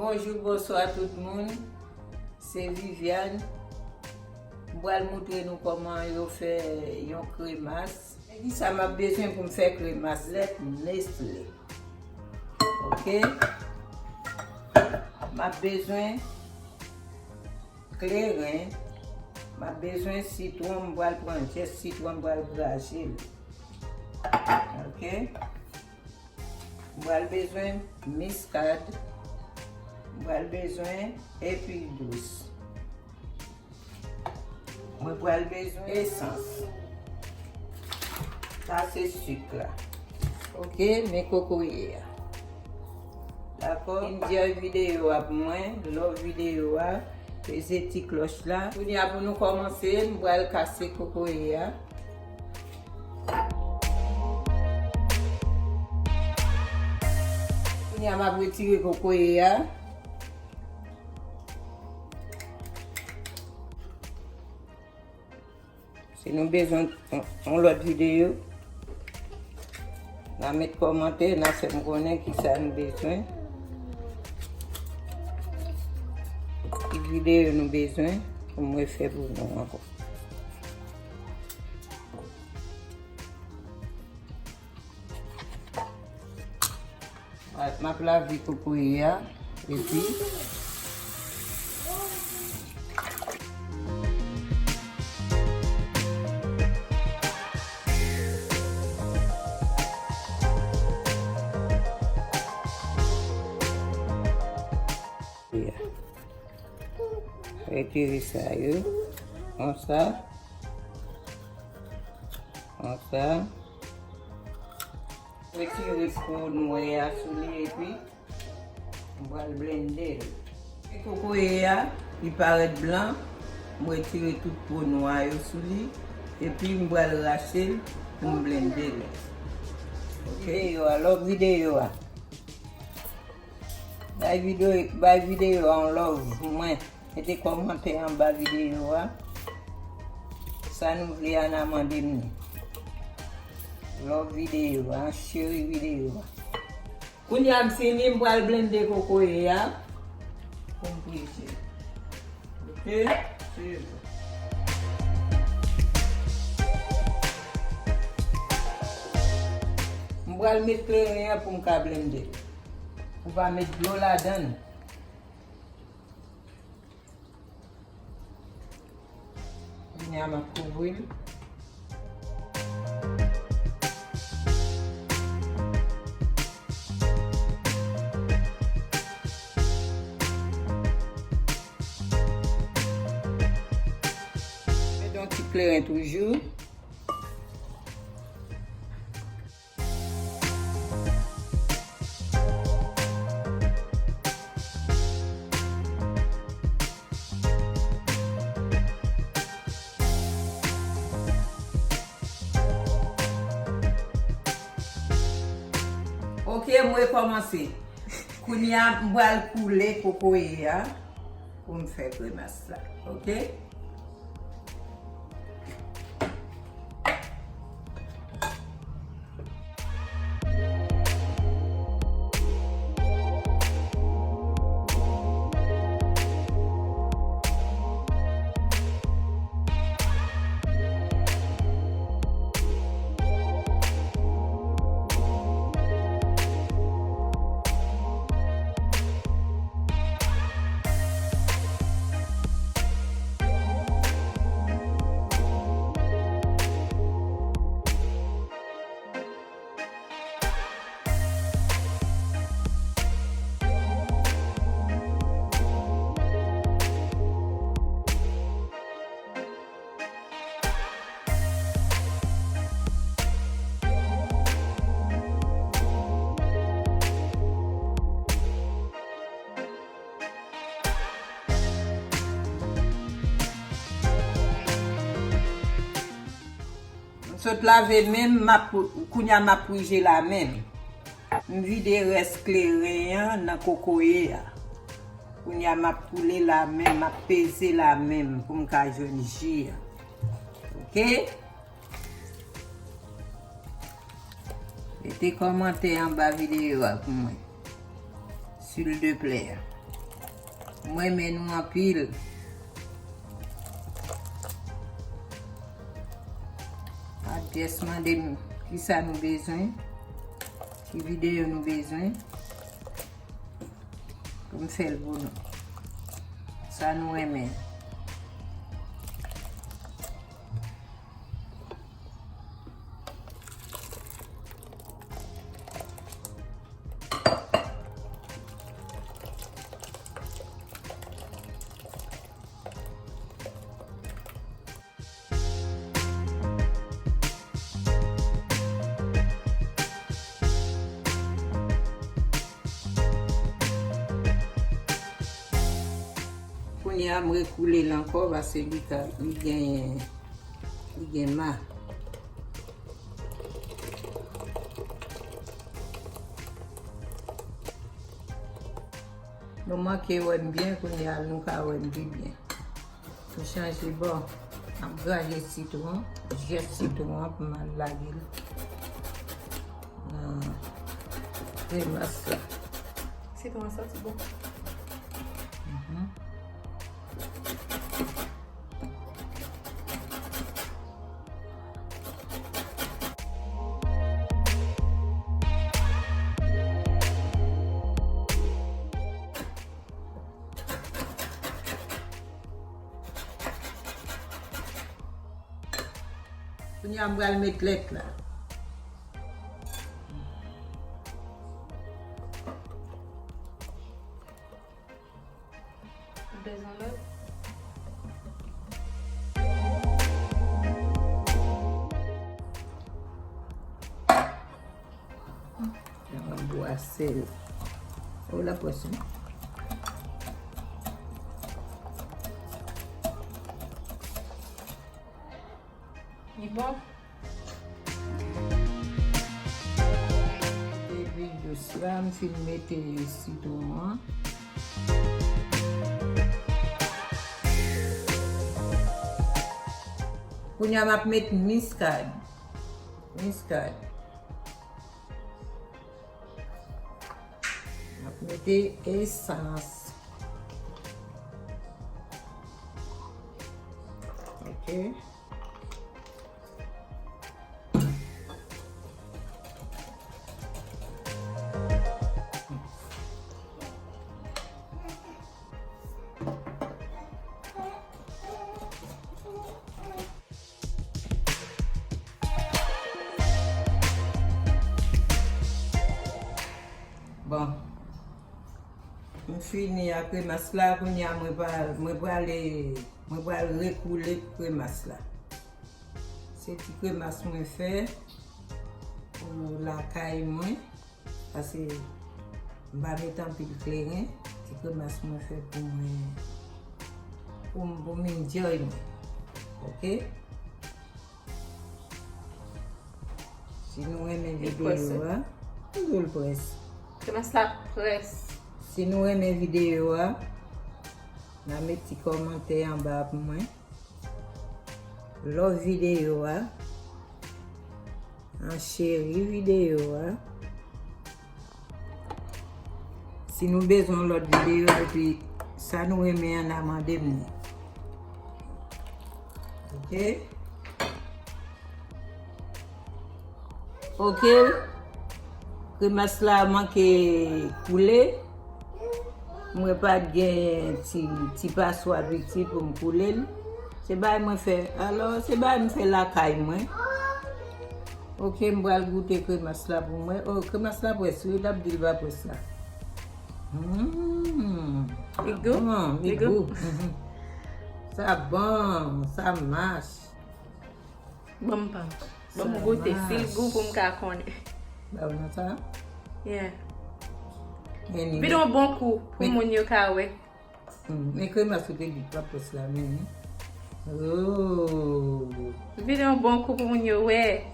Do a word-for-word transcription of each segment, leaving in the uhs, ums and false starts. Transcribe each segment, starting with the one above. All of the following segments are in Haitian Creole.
Bonjou, bonswa tout moun. Se Viviane. M pral moutre nou kòman yo fè yon kremas. Men kisa m ap bezwen pou m fè kremas? Lèt Nestlé. Oke? M ap bezwen kleren. M ap bezwen sitwon, m pral pran jès sitwon, m pral graje l. Oke? M pral bezwen miskad. M pral bezwen epi dous. Mwen pral bezwen esans. Sa se sik la. Oke, men kokoye a. Dakò? Enjoy videyo a pou mwen, love videyo a, peze ti klòch la. Kounye a pou nou kòmanse, m pral kase kokoye a. Kounye a m ap retire kokoye a. Si nou bezwen yon, yon lòt videyo, n a met kòmantè, n a fè m konnen kisa nou bezwen. Ki videyo nou bezwen pou m refè pou nou ankò. M ap lave kokoye a, epi retire sa yo, konsa, konsa. Retire po nwè a sou li epi m pral blende l. Kokoye a, li parèt blan, m retire tout po nwa yo sou li, epi m pral rache l pou m blende l. Oke, yo, alò videyo a. Bay videyo, bay videyo a yon love pou mwen. Mete kòmantè anba videyo a. Sa nou vle a, n a mande m li. Love videyo a, cheri videyo a. Kounye a m fini, m pral blende kokoye a pou m preche. Oke? Suiv. M pral met kleren an pou m ka blende. Ou pa met dlo ladan l. Kounye a m ap kouvri l. Met yon ti kleren toujou. Oke, mwen kòmanse. Kounye a, m pral koule kokoye a pou m fè kremas la. Oke? M sot lave men m, m ap, kounye a m ap prije la men m. M vide rès kleren an nan kokoye a. Kounye a m ap koule la men m, m ap peze la men m pou m ka jwenn ji a. Oke? Mete kòmantè anba videyo a pou mwen. Silteplè. M renmen nou anpil. Adyès mande m kisa nou bezwen, ki videyo nou bezwen pou m fè l pou nou. Sa nou renmen. Kounye a, m rekoule l ankò paske li ka, li genyen, li gen ma. Nou manke wè m byen, kounye a nou ka wè m pi byen. M chanje bò. M ap graje sitwon, zès sitwon an pou m al lage l nan kremas la. Sitwon an santi bon. Mhm. Kounye a m pral met lèt la. Ou bezwen lòt? Yon bwase. O, la pwès, wi. Li bon? Epi jis la, m fin mete sitwon an. Kounye a, m ap met miskad. Miskad. M ap mete esans. Ok. Bon. M fini ak kremas la, kounye a mwen pral, mwen prale, mwen pral rekoule kremas la. Se ti kremas mwen fè pou lakay mwen, paske m pa met anpil kleren, ti kremas mwen fè pou mwen, pou m, pou m enjoy mwen. Ok? Si nou renmen videyo a, toujou l près. Kremas la près. Si nou renmen videyo a, n a met ti kòmantè anba pou mwen. Love videyo a. An cheri videyo a. Si nou bezwen yon lòt videyo, epi sa nou renmen an, n a mande m li. Ok? Ok. Kremas la manke koule. Mwen pa t gen ti, ti paswa piti pou m koule l. Se bagay mwen fè. Alò, se bagay m fè lakay mwen. Ok, m pral goute kremas la pou mwen. Oh, kremas la près, wi, l ap di l pa près la. Hmm. Li gou? Bon, li gou? Mhm. Sa bon, sa mach. Ban m pa m. Ban m goute. Si l gou pou m ka konnen. Ba w nan sa? Yeah. Vide yon bon kou pou moun yo ka wè. Hmm, men kremas ou te di pa pòs la, men. Oh. Vide yon bon kou pou moun yo wè.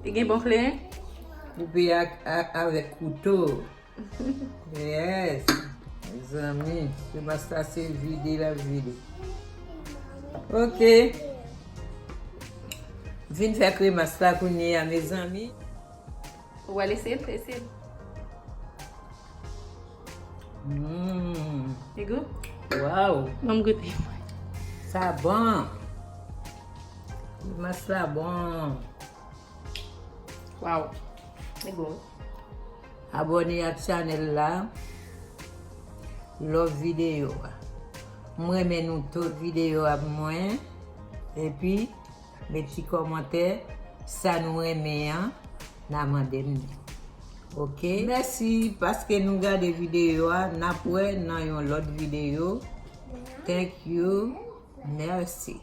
Li gen bon kleren? Koupe ak, ak, avèk kouto. Yes. Mezanmi, kremas la se vide l ap vide. Ok. Vin fè kremas la kounye a, mezanmi. Ou al eseye l, eseye l. Mm. E gou? Waw, Ban m goute. Sa bon. Grimas la bon. Waw. E gou. Abòne ak chanèl la. Love videyo a. Mwen renmen nou tout videyo a mwen. Epi met ti kòmantè sa nou renmen an, n a mande m li. Ok? Mèsi paske nou gade videyo a, n ap wè nan yon lòt videyo. Thank you. Mèsi.